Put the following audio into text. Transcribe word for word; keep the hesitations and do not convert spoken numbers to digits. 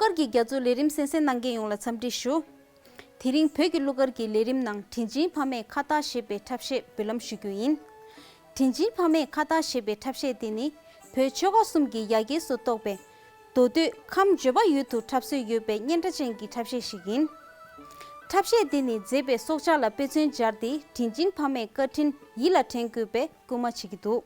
གླུ་གར་གྱི་རྒྱ་མཚོ་ལས་རིམ་གསན་གཟིགས་གནང་མཁན་ཡོངས་ལ་འཚམས་འདྲི་ཞུ། དེ་རིང་བོད་ཀྱི་གླུ་གར་གྱི་ལས་རིམ་ནང་དྲིན་ཆེན་ཕ་མས་ཁ་བཏགས་ཞེས་པའི་འཁྲབ་གཞས་འབུལ་ལམ་ཞུ་རྒྱུ་ཡིན། དྲིན་ཆེན་ཕ་མས་ཁ་བཏགས་ཞེས་པའི་འཁྲབ་གཞས་དེ་ནི་བོད་ཆོལ་ཁ་གསུམ་གྱི་ཡ་གྱལ་སུ་གཏོགས་པའི་མདོ་སྟོད་ཁམས་འགྱོད་པ་ཡུལ་དུ་འཁྲབ་སྲོལ་ཡོད་པའི་སྙན་གྲགས་ཅན་གྱི་འཁྲབ་གཞས་ཤིག་ཡིན། འཁྲབ་གཞས་འདི་ནི་མཛེས་པའི་སྲོག་ཆགས་ལ་དཔེ་མཚོན་སྦྱར་ཏེ་དྲིན་ཆེན་ཕ་མའི་བཀའ་དྲིན་ཡིད་ལ་དྲན་དགོས་པའི་སྐུལ་མ་བྱེད་ཀྱི་འདུག།